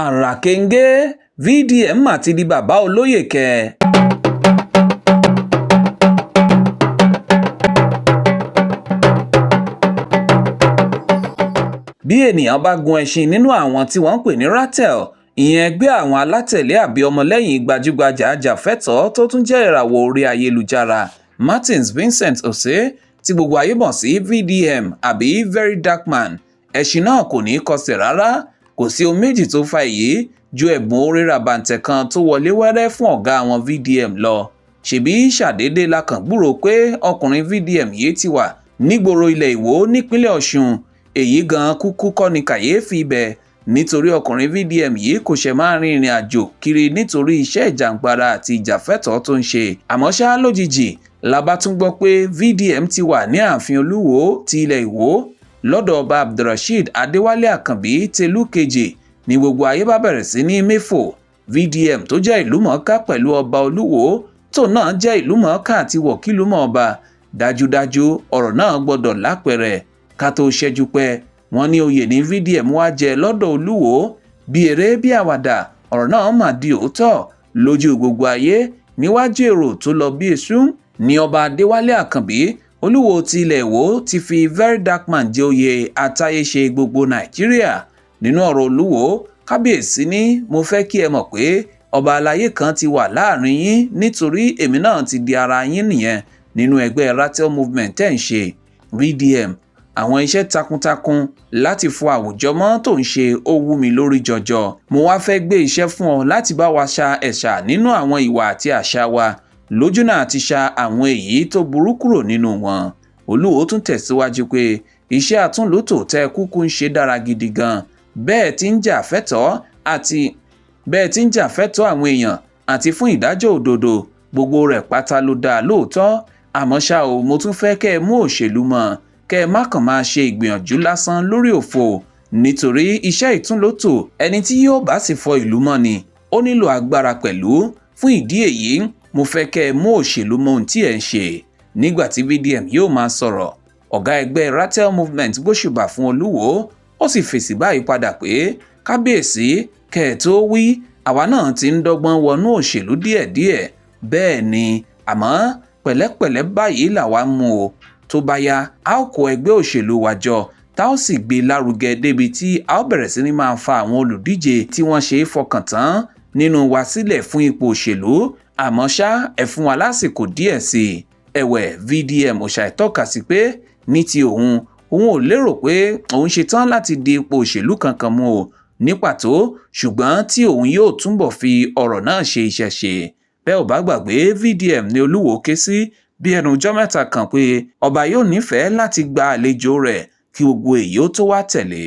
Àràkẹ́ńgẹ́ VDM mà ti di bàbá olóyè kẹ̀. Bí ènìyàn bá gun ẹṣin nínú àwọn tí wọ́n ń pè ní Ratel, ìyẹn ẹgbẹ́ àwọn alátẹ̀lé àbí ọmọlẹ́yìn gbajúgbajà ajàfẹ́tọ̀ọ́ tó tún jẹ́ ìràwọ̀ orí ayélujára Martins Vincent Otse, tí gbogbo ayé mọ̀ sí VDM àbí Very Dark Man, ẹṣin náà kò ní kọsẹ̀ rárá. Kò sí ohun méjì tó fa èyí ju ẹ̀bùn orí ràbàǹtẹ̀ kan tó wọlé wẹ́rẹ́ fún ọ̀gá àwọn VDM lọ. Ṣèbí ṣàdédé la kàn gbúròó pé ọkùnrin VDM yìí ti wà nígboro ilẹ̀ Ìwó nípínlẹ̀ Ọ̀ṣun. Èyí gan kúkú kọ́ ni kàyéfì ibẹ̀, nítorí ọkùnrin VDM yìí kò ṣẹ̀ máa rin ìrìn àjò kiri nítorí iṣẹ́ ìjàǹgbara àti ìjàfẹ́tọ̀ọ́ tó ń ṣe. Àmọ́ ṣá, lójijì la bá tún gbọ́ pé VDM ti wà ní ààfin Olúwo ti ilẹ̀ Ìwó lọ́dọ̀ Ọba Abdulrasheed Adéwálé Àkànbí Tẹ̀lú Kejì. Ní gbogbo ayé bá bẹ̀rẹ̀ sí ní méfò. VDM tó jẹ́ ìlúmọ̀ọ́ká pẹ̀lú ọba Olúwo tó náà jẹ́ ìlúmọ̀ọ́ká àti wọ̀kìlúmọ̀ ọba, dájúdájú ọ̀rọ̀ náà gbọ́dọ̀ lápẹẹrẹ. Ká tó ṣẹ́jú pẹ́, wọ́n ní oyè ní VDM wá jẹ lọ́dọ̀ Olúwo. Bí eré bí àwàdà, ọ̀rọ̀ náà mà di òótọ́ lójú gbogbo ayé. Níwájú èrò tó lọ bí èṣù ní Ọba Adéwálé Àkànbí, Olúwo ti ilẹ̀ Ìwó, ti fi Very Dark Man jẹ oyè àtayéṣe gbogbo Nàìjíríà. Nínú ọ̀rọ̀ Olúwo, kábíyèsí ní, "Mo fẹ́ kí ẹ mọ̀ pé ọba aláyé kan ti wà láàrin yín, nítorí èmi náà ti di ara yín nìyẹn nínú ẹgbẹ́ Ratel Movement tẹ́ ń ṣe. VDM, àwọn iṣẹ́ takuntakun láti fọ àwùjọ mọ́ tó ń ṣe, ó wú mi lórí jọjọ. Mo wá fẹ́ gbé iṣẹ́ fún ọ láti bá wa ṣa ẹ̀ṣà nínú àwọn ìwà àti àṣà wa lójúnà àti ṣa àwọn èyí tó burú kúrò nínú wọn." Olúwo tún tẹ̀síwájú pé iṣẹ́ àtúnlótò tẹ́ kúkú ń ṣe dára gidi gan, bẹ́ẹ̀ tí ń jà fẹ́tọ̀ọ́ àti bẹ́ẹ̀ tí ń jà fẹ́tọ̀ọ́ àwọn èèyàn àti fún ìdájọ́ òdodo, gbogbo rẹ̀ pátá ló dáa lóòótọ́. Àmọ́ ṣá o, mo tún fẹ́ kẹ́ ẹ mú òṣèlú mọ́, kẹ́ ẹ má kàn máa ṣe ìgbìyànjú lásán lórí òfo, nítorí iṣẹ́ ìtúnlótò, ẹni tí yóò bá sì fọ ìlú mọ́ ni ó nílò agbára pẹ̀lú. Fún ìdí èyí, mo fẹ́ kẹ́ ẹ mú òṣèlú mọ́ ohun tí ẹ̀ ń ṣe. Nígbà tí VDM yóò máa sọ̀rọ̀, ọ̀gá ẹgbẹ́ Ratel Movement gbóṣùbà fún Olúwo, ó sì fèsì báyìí padà pé, "Kábíyèsí, kẹ́ ẹ̀ tó wí, àwa náà ti ń dọ́gbọ́n wọnú òṣèlú díẹ̀díẹ̀. Bẹ́ẹ̀ ni, àmọ́ pẹ̀lẹ́pẹ̀lẹ́ báyìí làwa ń mú o. Tó bá yá, a ó kó ẹgbẹ́ òṣèlú wa jọ, tá ó sì gbé lárugẹ débi tí a ó bẹ̀rẹ̀ sí ní máa fa àwọn olùdíje tí wọ́n ṣe é fọkàn tán nínú wa sílẹ̀ fún ipò òṣèlú. Àmọ́ ṣá, ẹ fún wa lásìkò díẹ̀ sí i." Ẹ̀wẹ̀, VDM ò ṣàìtọ́ka sí pé ní ti òun, òun ò lérò pé òun ṣetán láti di ipò òṣèlú kankan mú o ní pàtó, ṣùgbọ́n tí òun yóò túbọ̀ fi ọ̀rọ̀ náà ṣe iṣẹ́ ṣe. Bẹ́ẹ̀ ò bá gbàgbé, VDM ní Olúwo ké sí bí ẹnu ọjọ́ mẹ́ta kan pé ọba yóò nífẹ̀ẹ́ láti gba àlejò rẹ̀ kí gbogbo èyí ó tó wá tẹ̀lé.